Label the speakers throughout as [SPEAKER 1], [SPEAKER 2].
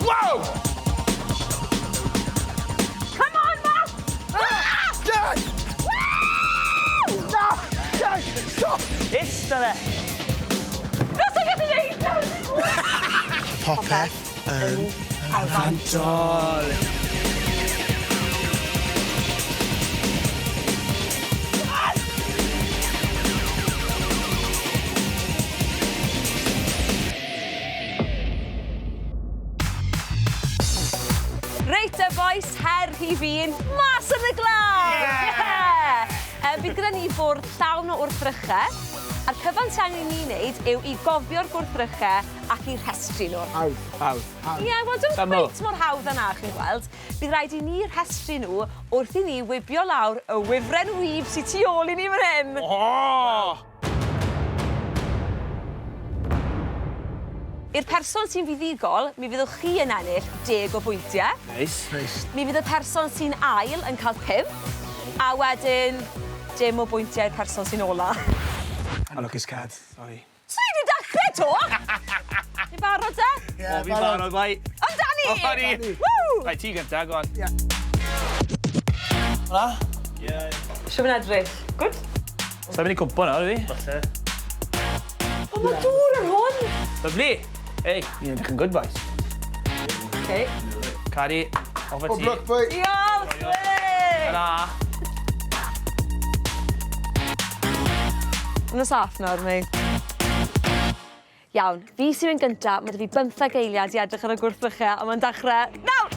[SPEAKER 1] Wow!
[SPEAKER 2] Come on, Matt! Ah!
[SPEAKER 1] Yes!
[SPEAKER 2] Woo!
[SPEAKER 1] Na! Yes! Stop!
[SPEAKER 3] Ista fe!
[SPEAKER 2] Nos o'n gallu neud nawr!
[SPEAKER 1] Popeth yn y fantol.
[SPEAKER 2] Reit te bois, her rhif un, mas yn y glaw! Yeah! Yeah! Bydd gyda ni fwrdd llawn o wrthrychau, a'r cyfan sy angen i ni wneud yw i gofio'r gwrthrychau ac i rhestru nhw.
[SPEAKER 1] Hawdd, hawdd, hawdd.
[SPEAKER 2] Ie, wel, dim
[SPEAKER 3] Syml.
[SPEAKER 2] cweit mor hawdd â 'na, chi'n gweld. Bydd rhaid i ni rhestru nhw wrth i ni wibio lawr y wifren wib sy tu ôl i ni fan hyn.
[SPEAKER 3] O!
[SPEAKER 2] I'r person sy'n fuddugol, mi fyddwch chi yn ennill deg o bwyntiau.
[SPEAKER 3] Neis.
[SPEAKER 1] Neis.
[SPEAKER 2] Mi fydd y person sy'n ail yn cael pump, a wedyn dim o bwyntiau i'r person sy'n ola.
[SPEAKER 1] Anlwcus cad, sori.
[SPEAKER 2] Swn i 'di dachre 'to! Chi'n barod te?
[SPEAKER 1] Ie,
[SPEAKER 3] O, fi'n barod, bai.
[SPEAKER 2] Amdani!
[SPEAKER 3] Amdani!
[SPEAKER 2] Woo!
[SPEAKER 3] Right, ti gynta, go on.
[SPEAKER 1] Ie.
[SPEAKER 3] Hwnna? Ie.
[SPEAKER 2] Shw ma'n edrych? Good?
[SPEAKER 3] Sa'n mynd i cwmpo nawr, yfi? Falle.
[SPEAKER 2] O, ma' dŵr ar hwn!
[SPEAKER 3] Lyfli! Ei, ni'n edrych yn good, boys.
[SPEAKER 2] Okay.
[SPEAKER 3] Cari, off â ti.
[SPEAKER 1] Pob lwc, boi.
[SPEAKER 2] Diolch!
[SPEAKER 3] Ta-ra!
[SPEAKER 2] Ma'n saff nawr, neu? Iawn, fi sy'n mynd gynta, ma' 'da fi bymtheg eiliad i edrych ar y gwrthryche a ma'n dachre nawr!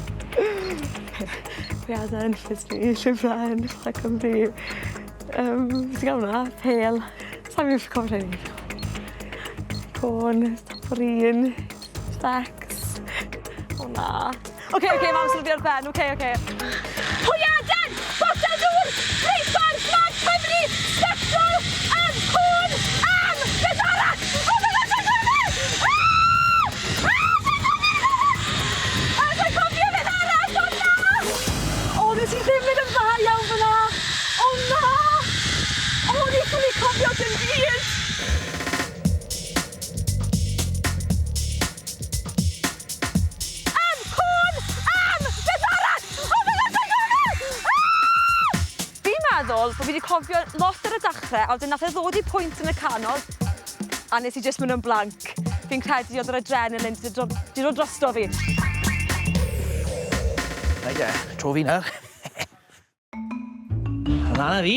[SPEAKER 2] Hwyaden, Frisbee, Llwyfren, Chwarae Cymru, yym, be' ti'n galw wnna? Pêl. Sai'n mynd cofio rhein. Côn, tambourine, specs. O na. Oce, oce, ma' amser 'da fi ar ben, oce, oce. Hwyaden! Botel dŵr! Reibar! Mag Cymru! Sbectol! Yym, cŵn! Am! Beth arall? Oh my God, sai'n cofio! Ah! Ah, sai'n cofio! Ah, sai'n cofio beth arall! O na! O, nes i ddim mynd yn dda iawn fyna! O na! O, o'n i ffili cofio dim byd! Am! Cŵn! Am! Beth arall? Oh my God, sai'n cofio! Ah! Fi'n meddwl bo' fi 'di cofio lot ar y dachre a wedyn nath e ddod i pwynt yn y canol a nes i jyst myn' yn blank. Fi'n credu odd yr adrenalin 'di dod 'di dod drosto fi.
[SPEAKER 3] Reit te, tro fi nawr. Lan â fi.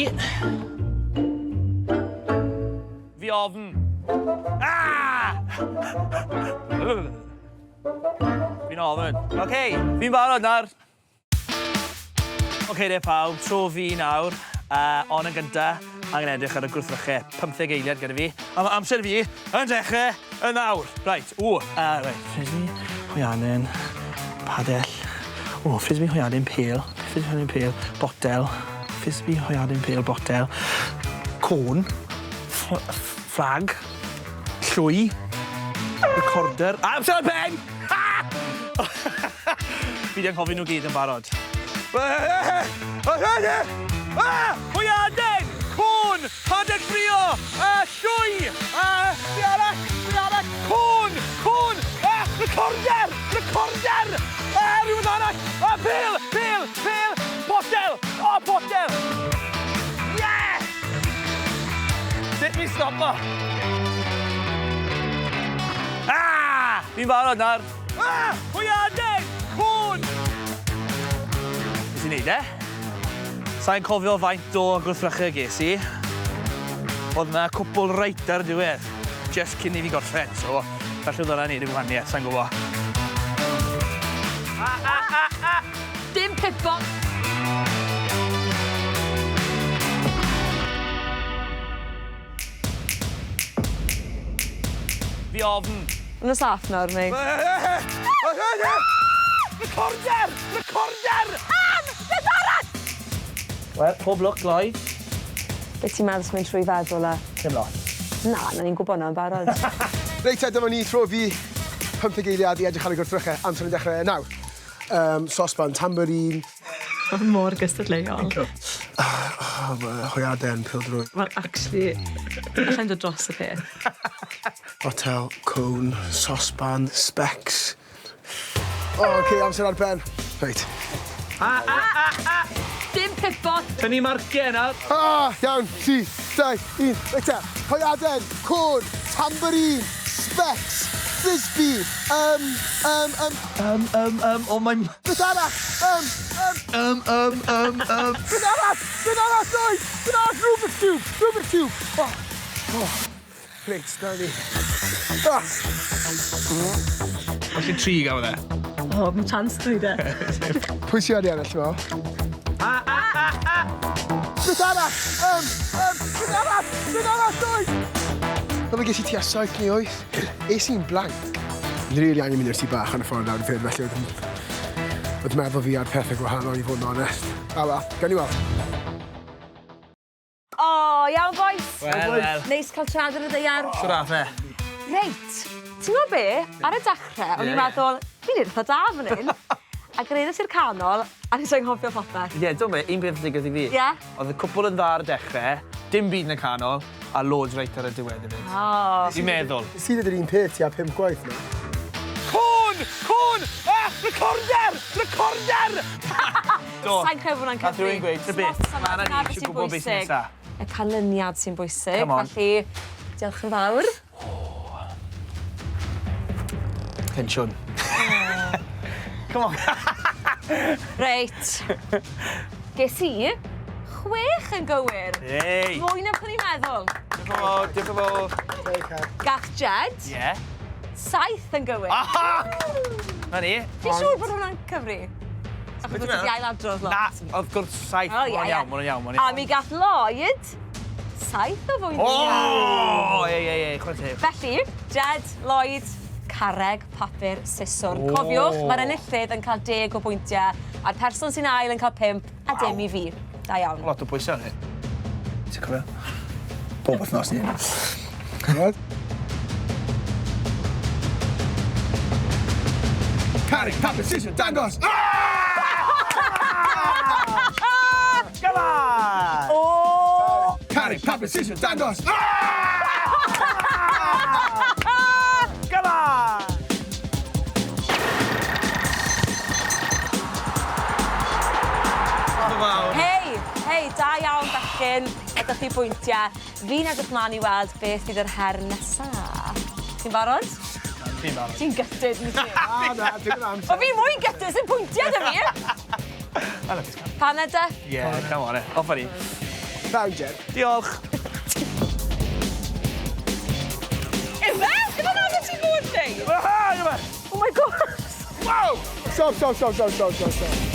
[SPEAKER 3] Fi ofn. Ah! Fi'n ofn. Oce, fi'n barod nawr. Oce de pawb, tro fi nawr. Uh, on yn gynta, angen edrych ar y gwrthrychau. 15 eiliad gyda fi. A mae amser fi yn dechrau yn awr. Right, ww. Right, frisbee, hwyanen, padell. O, frisbee, hwyaden, pêl. Frisbee, hwyaden, pêl, botel. Frisbee, hwyaden, pêl, botel. Côn. Fflag. Llwy. Recorder. Amser ar ben! Fi 'di anghofio nhw gyd yn barod. Hwyaden! Cŵn! Padell ffrio! Llwy! Be arall? Be arall? Cŵn! Cŵn! Recorder! Recorder! Rhywbeth arall! Pêl! Pêl! Pêl! Potel! O, potel! Yes! Sut fi'n stopo? Ah! Fi'n barod nawr. Ah! Hwyaden! Cŵn! Nes i neud e. Sai'n cofio faint o gwrthrychau ges i. Oedd 'na cwpwl reit ar y diwedd, jyst cyn i fi gorffen, so falle oedd hwnna'n neud y gwahaniaeth, sai'n gwbo. A, a, a, a!
[SPEAKER 2] Dim pipo!
[SPEAKER 3] Fi ofn.
[SPEAKER 2] Ma' nhw'n saff nawr, neu?
[SPEAKER 3] Recorder! Recorder!
[SPEAKER 2] Am! Beth arall?
[SPEAKER 3] Wel, pob lwc, Lloyd.
[SPEAKER 2] Be ti'n meddwl sy'n mynd trwy feddwl e?
[SPEAKER 3] Dim lot.
[SPEAKER 2] Na, na ni'n gwybod 'na yn barod.
[SPEAKER 1] Reit te, dyma ni, tro fi. 15 eiliad i edrych ar y gwrthrychau. Amser yn dechrau nawr. Um, sosban, tambourine.
[SPEAKER 4] Mae mor gystadleuol.
[SPEAKER 1] Oh, mae hwyaden pêl-droed.
[SPEAKER 4] Wel, actually, allai'm dod dros y peth.
[SPEAKER 1] Botel, cone, sosban, specs. O, oce, amser ar ben. Reit.
[SPEAKER 3] A, a, a, a!
[SPEAKER 2] Dim pipo.
[SPEAKER 3] Tynnu marciau nawr.
[SPEAKER 1] Ah, iawn, 3, 2, 1. Reit te. Hwyaden, cwr, tambourine, specs, frisbee, um, um, um...
[SPEAKER 3] O, mae'n...
[SPEAKER 1] Beth arall? Um, um...
[SPEAKER 3] Um.
[SPEAKER 1] Beth arall? Beth arall, Lloyd? Beth arall? Rubik's Cube! Rubik's Cube! Oh. Oh. Reit, dyna ni. Ah.
[SPEAKER 3] Felly tri gafodd e.
[SPEAKER 4] O, mae chance dwi de.
[SPEAKER 1] Pwy sydd wedi ennill, ti'n meddwl?
[SPEAKER 3] A, a, a, a!
[SPEAKER 1] Beth arall? Beth arall? Beth arall, Lloyd? Fel ges i tua 7 neu 8. Es i'n blank. Ni'n rili angen mynd i'r tŷ bach yn y ffordd lawr i ffyrdd, felly oedd meddwl fi ar pethau gwahanol i fod yn onest. A wel, gawn ni weld.
[SPEAKER 2] O, iawn, boys.
[SPEAKER 3] Wel, wel.
[SPEAKER 2] Neis cael trad ar y ddaear.
[SPEAKER 3] Shwt ath e?
[SPEAKER 2] Reit, ti'n gwybod be? Ar y dechrau, o'n i'n meddwl, fi'n neud eitha da fan hyn. A gyrhaeddes i'r canol, a nes i anghofio popeth.
[SPEAKER 3] Ie, yeah, dwi'n meddwl, un peth ddigwydd i fi.
[SPEAKER 2] Ie?
[SPEAKER 3] Oedd y cwpl yn dda ar y dechrau, dim byd yn y canol, a loads reit ar y diwedd hefyd.
[SPEAKER 2] O.
[SPEAKER 3] Fi'n meddwl.
[SPEAKER 1] Nes i ddweud yr un peth tua 5 gwaith na.
[SPEAKER 3] Cwn! Cwn! Ah! Recorder! Recorder! Do.
[SPEAKER 2] Sa'n credu bod hwnna'n
[SPEAKER 3] Nath rhywun gweud, "Ta beth,
[SPEAKER 2] Smots
[SPEAKER 3] ma' 'na
[SPEAKER 2] dyna
[SPEAKER 3] ni
[SPEAKER 2] beth
[SPEAKER 3] eisiau
[SPEAKER 2] sy'n
[SPEAKER 3] gwybod beth sy'n
[SPEAKER 2] bwysig.
[SPEAKER 3] nesa."
[SPEAKER 2] Y canlyniad sy'n bwysig.
[SPEAKER 3] Come on.
[SPEAKER 2] Felly, diolch yn fawr.
[SPEAKER 3] Tensiwn. Come on.
[SPEAKER 2] Reit. Ges i 6 yn gywir.
[SPEAKER 3] Hey!
[SPEAKER 2] Mwy na beth o'n i'n meddwl.
[SPEAKER 3] Diolch yn fawr, diolch yn fawr.
[SPEAKER 2] Gath Jed,
[SPEAKER 3] Ie.
[SPEAKER 2] 7 yn gywir.
[SPEAKER 3] Aha! Na ni.
[SPEAKER 2] Ti'n siŵr bod hwnna'n cyfri? Achos bod ti wedi ailadrodd lot.
[SPEAKER 3] Na, wrth gwrs 7.
[SPEAKER 2] O, ie,
[SPEAKER 3] Mae'n
[SPEAKER 2] ie.
[SPEAKER 3] iawn, mae'n iawn, mae'n
[SPEAKER 2] A
[SPEAKER 3] iawn.
[SPEAKER 2] mi gath Lloyd 7 o fwyntiau.
[SPEAKER 3] O! Ei, ei, ei, chwarae teg.
[SPEAKER 2] Felly, Jed, Lloyd, carreg, papur, siswrn.
[SPEAKER 3] O.
[SPEAKER 2] Cofiwch, mae'r enillydd yn cael 10 o bwyntiau, a'r person sy'n ail yn cael 5, a dim i fi. Da iawn.
[SPEAKER 3] Lot o bwysau ni. Ti'n cofio? Bob wythnos ni.
[SPEAKER 1] Barod? Carreg, papur, scissors, dangos!
[SPEAKER 3] Come on!
[SPEAKER 2] O!
[SPEAKER 1] Carreg, papur, scissors, dangos!
[SPEAKER 3] Come on!
[SPEAKER 2] Hei, hei, da iawn bechgyn, ydych chi bwyntiau. Fi'n edrych mlaen i weld beth fydd yr her nesa. Ti'n barod?
[SPEAKER 3] Fi'n barod.
[SPEAKER 2] Ti'n gutted, ni ti?
[SPEAKER 1] Na, na, dim yn
[SPEAKER 2] O
[SPEAKER 1] amser.
[SPEAKER 2] fi mwy gutted sy'n pwyntiau da fi.
[SPEAKER 3] I love this guy.
[SPEAKER 2] Paned e?
[SPEAKER 3] Yeah, come on, eh. Off â ni.
[SPEAKER 1] Proud, Jed.
[SPEAKER 3] Diolch.
[SPEAKER 2] Ife? Ife na beth ti'n bod ni?
[SPEAKER 3] Ah,
[SPEAKER 2] Oh my god!
[SPEAKER 3] Wow!
[SPEAKER 1] Stop, stop, stop, stop, stop, stop, stop.